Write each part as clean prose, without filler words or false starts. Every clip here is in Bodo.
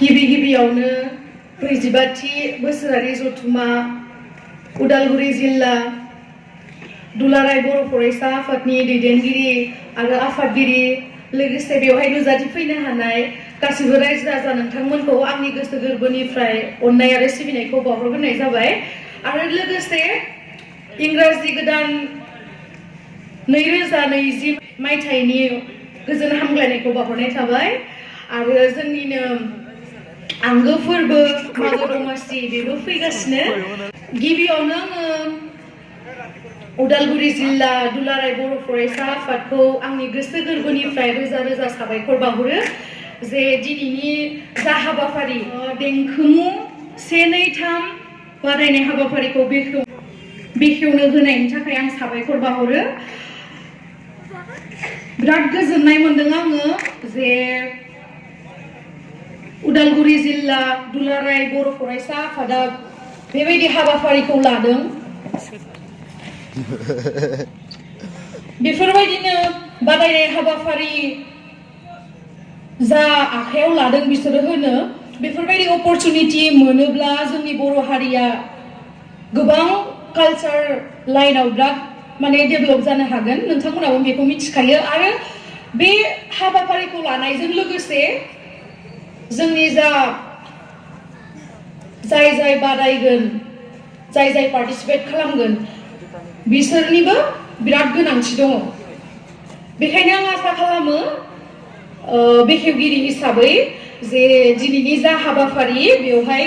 गिबियावनो 45थि बोसोरारि जथुम्मा उदालगुरि जिल्ला दुलाराय बर' फरायसा आफादनि दैदेनगिरि आरो आफादगिरि लोगोसे बेवहाय नुजाथिफैनो हानाय गासिबो रायजो राजा नोंथांमोनखौ आंनि गोसो गोरबोनिफ्राय अननाय आरो सिबिनायखौ बावहरग्रोनाय जाबाय आरो लोगोसे इंराजि गोदान 2020 मायथाइनि गोजोन हामग्लायनायखौ बावहरनाय थाबाय आरो जोंनिनो आंगो फोरबो मागो दमासि बेबो फैगासिनो गिबियावनो आङो उदालगुरि जिल्ला दुलाराय बर' फरायसा आफादखौ आंनि गोसो गोरबोनिफ्राय रोजा रोजा साबायखर बावहरो जे दिनैनि जा हाबाफारि देंखोमु 1, 2, 3 बादायनाय हाबाफारिखौ बेखेवनो होनायनि थाखाय आं साबायखर बावहरो बिराद गोजोननाय मोनदों आङो जे उदालगुरि जिल्ला दुलाराय बर' फरायसा आफादा बेबायदि हाबाफारिखौ लादों बेफोरबायदिनो बादायनाय हाबाफारि जा आखायाव लादों बिसोरो होनो बेफोरबायदि अपरचुनिटि मोनोब्ला जोंनि बर' हारिया गोबां कालचार लाइनाव बिराद माने डेभेलप जानो हागोन नोंथांमोनाबो बेखौ मिथिखायो आरो बे हाबाफारिखौ लानायजों लोगोसे जोंनि जाय बादायगोन जाय पार्टिसिपेट खालामगोन बिसोरनिबो बिराद गोनांथि दङ बेखायनो आं आसा खालामो बेखेवगिरि हिसाबै जे दिनैनि जा हाबाफारि बेवहाय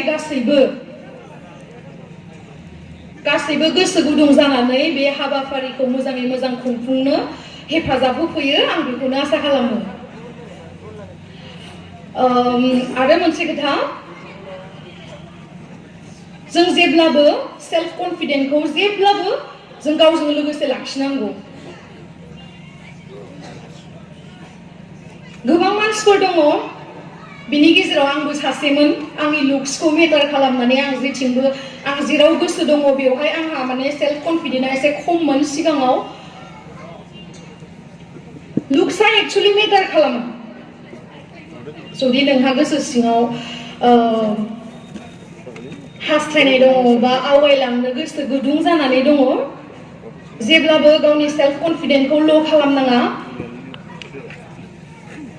गासैबो गोसो गुदुं जानानै बे हाबाफारिखौ मोजाङै मोजां खुंफुंनो हेफाजाब होफैयो आं बेखौनो आसा खालामो आरो मोनसे खोथा जों जेब्लाबो सेल्फ कन्फिडेन्टखौ जेब्लाबो जों गावजों लोगोसे लाखिनांगौ गोबां मानसिफोर दङ बिनि गेजेराव आंबो सासेमोन आंनि लुक्सखौ मेटार खालामनानै आं जेराव गोसो दङ बेवहाय आंहा माने सेल्फ कन्फिडेन्टआ एसे खममोन सिगाङाव लुक्सआ एक्चुअलि मेटार खालामो जुदि नोंहा गोसो सिङाव हास्थायनाय दङ बा आवगायलांनो गोसो गुदुं जानानै दङ जेब्लाबो गावनि सेल्फ कन्फिडेन्टखौ ल' खालामनाङा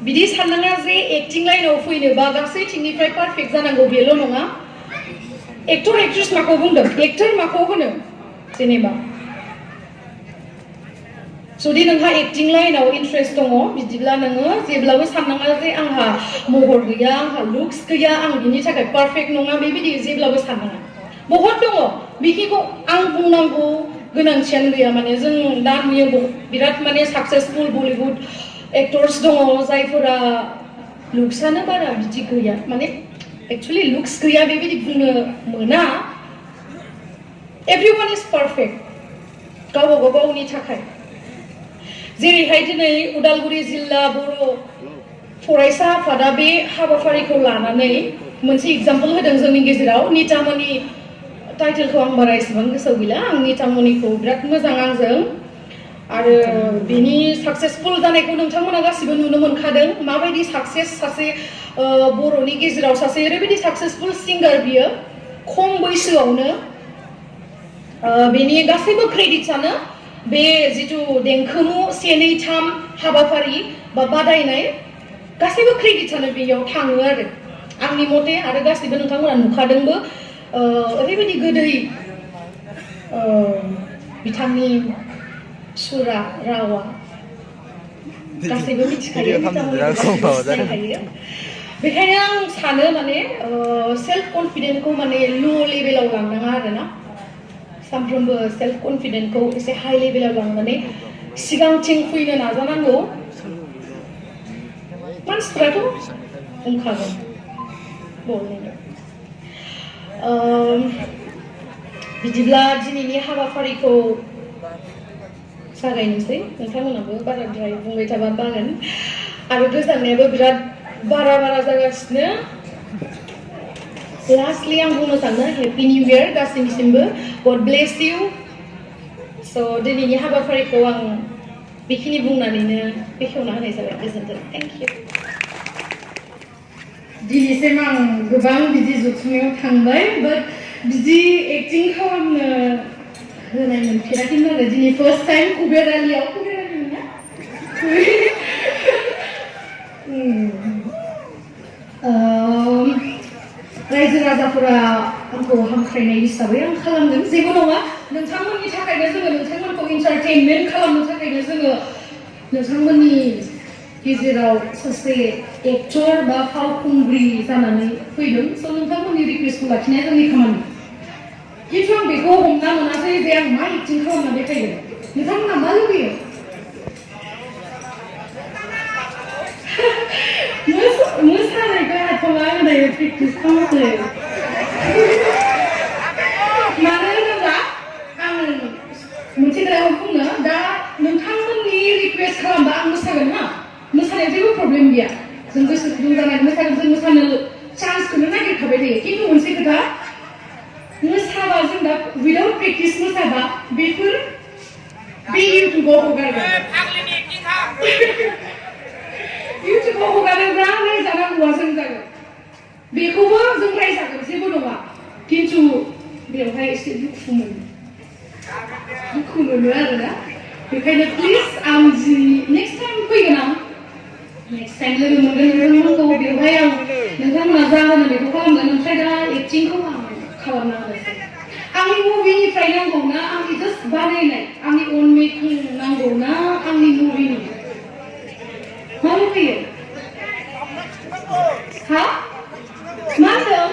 बिदि साननाङा जे एक्टिं लाइनाव फैनोबा गासैथिंनिफ्राय पारफेक्ट जानांगौ बेल' नङा एक्टर एक्ट्रेस माखौ बुंदों एक्टर माखौ होनो जेनेबा जुदि नोंहा एक्टिं लाइनाव इन्ट्रेस्ट दङ बिदिब्ला नोङो जेब्लाबो साननाङा जे आंहा महर गैया आंहा लुक्स गैया आं बिनि थाखाय पारफेक्ट नङा बेबायदि जेब्लाबो साननाङा बहुत दङ बेखिखौ आं बुंनांगौ गोनांथियानो गैया माने जों दा नुयो बिराद माने साक्सेसफुल बलिउड एक्टर्स दङ जायफोरा लुक्सआनो बारा बिदि गैया माने एक्चुअलि लुक्स गैया बेबायदि बुंनो मोना एभ्रिवान इज पारफेक्ट गावबा गावनि थाखाय जेरैहाय दिनै उदालगुरि जिल्ला बर' फरायसा आफादा बे हाबाफारिखौ लानानै मोनसे एग्जाम्पल होदों जोंनि गेजेराव नितामणि टाइटेलखौ आं बारा एसेबां गोसोआव गैला आं नितामणिखौ बिराद मोजां आंजों आरो बिनि साक्सेसफुल जानायखौ नोंथांमोना गासिबो नुनो मोनखादों माबायदि साक्सेस सासे बर'नि गेजेराव सासे ओरैबायदि साक्सेसफुल सिंगार बियो खम बैसोआवनो बेनि गासैबो क्रेडिट्सआनो बे जिथु देंखोमु 1, 2, 3 हाबाफारि बा बादायनाय गासैबो क्रेडिट्सआनो बेयाव थाङो आरो आंनि मथे आरो गासैबो नोंथांमोना नुखादोंबो ओरैबायदि गोदै बिथांनि सुरा रावा गासैबो मिथिखायो बेखायनो आं सानो माने सेल्फ कन्फिडेन्टखौ माने ल' लेभेलाव लांनाङा आरोना सानफ्रोमबो सेल्फ कन्फिडेन्टखौ एसे हाई लेभेलाव लांनानै सिगांथिं फैनो नाजानांगौ मानसिफ्राथ' बुंखागोन बिदिब्ला दिनैनि हाबाफारिखौ जागायनोसै नोंथांमोनाबो बाराद्राय बुंबाय थाबा बागोन आरो गोजांनायाबो बिराद बारा जागासिनो लास्टलि आं बुंनो सानो हेपि निउ इयार गासैनिसिमबो गड ब्लेस इउ स' दिनैनि हाबाफारिखौ आं बेखिनि बुंनानैनो बेखेवना होनाय जाबाय गोजोन्थों थेंक इउ दिनैसिम आं गोबां बिदि जथुमायाव थांबाय बाट बिदि एक्टिं खालामनो होनाय मोनफेराखैमोन आरो दिनै फार्स्ट टाइम कुबेर आलियाव ना रायजो राजाफोरा आंखौ हांख्रायनाय हिसाबै आं खालामदों जेबो नङा नोंथांमोननि थाखायनो जोङो नोंथांमोनखौ इन्टारटेनमेन्ट खालामनो थाखायनो जोङो नोंथांमोननि गेजेराव सासे एक्टर बा फावखुंग्रि जानानै फैदों स' नोंथांमोननि रिकुवेस्टखौ लाखिनाया जोंनि खामानि खिन्थु आं बेखौ हमना मोनासै जे आं मा एक्टिं खालामना देखायगोन नोंथांमोना मा लुबैयो मोसानायखौ हाथ'ला होनाय प्रेक्टिस खालामाखै मानो होनोब्ला आं मोनसे खोथाखौ बुंनो दा नोंथांमोननि रिकुवेस्ट खालामबा आं मोसागोन ना मोसानाया जेबो प्रब्लेम गैया जों गोसो गुदुं जानानै मोसागोन जों मोसानो चान्सखौनो नागिरखाबाय थायो खिन्थु मोनसे खोथा मोसाबा जों दा उइदाउट प्रेक्टिस मोसाबा बेफोर बे इउटुबाव हगारगोन इउटुबाव हगारोब्ला रायजानांगौआ जों जागोन बेखौबो जों रायजागोन जेबो नङा खिन्थु बेवहाय एसे दुखु मोनो आरोना बेखायनो प्लिज आं जि नेक्स्ट टाइम फैगोन आं नेक्स्ट टाइम लोगो मोनगोन नोंथांमोनखौ बेवहाय आं नोंथांमोना जा होनो बेखौ खालामगोन ओमफ्राय दा एक्टिंखौ आं खालामना होनोसै आंनि मुभिनिफ्राय नांगौ ना आंनि जास्ट बानायनाय आंनि अन मेकिं नांगौ ना आंनि मुभिनि मा लुबैयो हा मा होनदों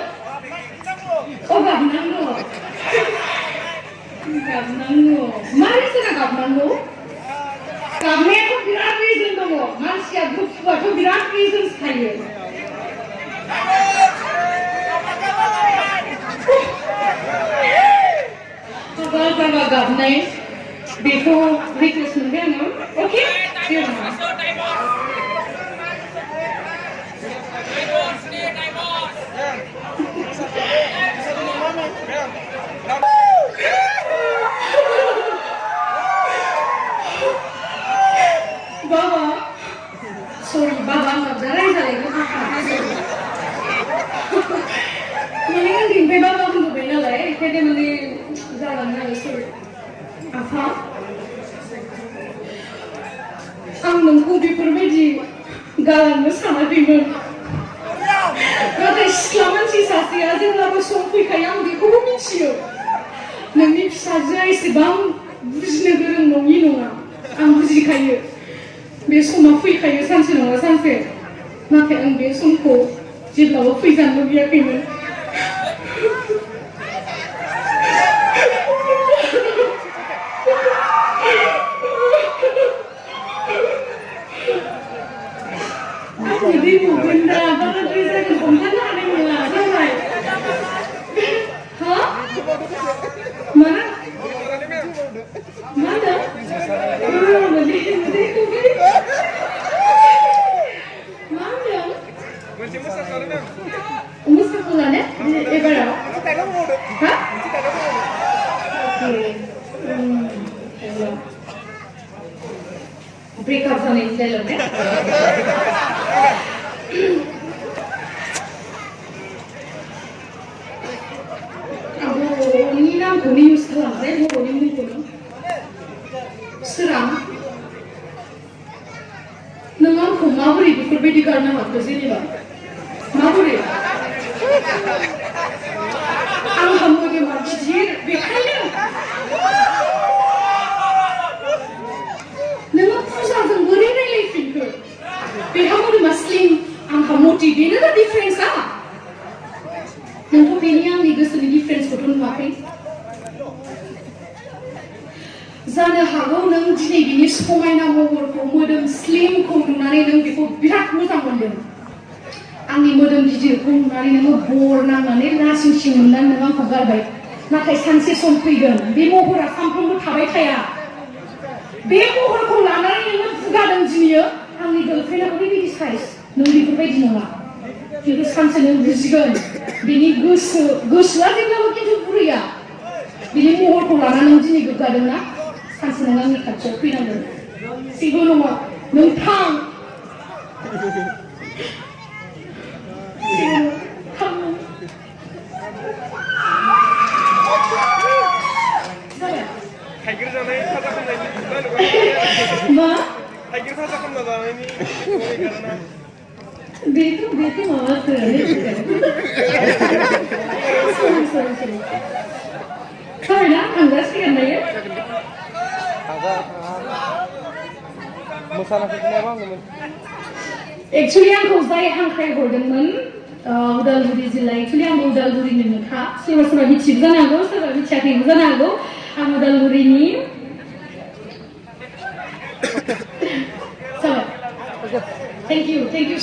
गाबनांगौ मा रिजोना गाबनांगौ गाबनायाथ' बिराद रिजोन दङ मानसिया दुखुआथ' बिराद रिजोन्स थायो जाबा गाबनाय बेखौ रिकुवेस्ट मोनबाय आङो अके Baba, sorry, Baba, I'm not there. Mendingan timpe Baba untuk bina lah. Ikhade mending jalan lah sorry. Apa? Ang nunggu berbeda galan bersama timun. Natai selamat sih sasi aja lalu sompi kayang di kubur cium. Nanti saja isibang bukan gereng nongi nonga. Ang bukan kayu. बे समा फैखायो सानसे नङा सानसे नाथाय आं बे समखौ जेब्लाबो फैजानो लुबैयाखैमोन आं बिदि नुगोन दा बाराद्राय जागोन हमथानो हानाय नङा जाबाय हा मा Umusakulane? Ebara? Hah? Okay. Hello. Break up on it, hello. Ini namanya ni use kalam, saya mau ni pun. Seram. Nengang kumaburi berbeda karena waktu sini bang. Maburi. Alhamdulillah masjid bekhayal. Nengang pusat zemburi ni lekin ke. Behamuri Muslim anghamoti bina ada difference ah. Nengang bini ang nigas ni difference ko tun makai. Zana hago nang jini bini semai nama orang modern slim ko nari nang beku birak musang mondem. Angni modern गिदिरखौ नुनानै नोङो बर नांनानै लासिंसिं मोननानै नों आंखौ गारबाय नाथाय सानसे सम फैगोन बे महरा सानफ्रोमबो थाबाय थाया बे महरखौ लानानै नोङो बुगादों दिनैयो आंनि गार्लफ्रेन्डआ ओरैबायदि साइज नों बेफोरबायदि नङा खिन्थु सानसे नों बुजिगोन बिनि गोसोआ जेब्लाबो खिन्थु बुरैया बिनि महरखौ लानानै नों दिनै गोग्गादोंना सानसे नों आंनि खाथियाव फैनांगोन जेबो नङा नों थां थाइगिर भाजा खालामना जानायनि ना बेथ' माबासो sorry ना आं जासिगोन दायो मोसानायखौ आङोमोन एक्चुअली आंखौ जाय हांख्राय हरदोंमोन उदालगुरि जिल्ला एक्चुअली आं उदालगुरिनिनोखा सोरबा सोरबा मिथियो जानो हागौ सोरबा मिथियाखैबो जानो हागौ आं उदालगुरिनि जाबाय थेंक इउ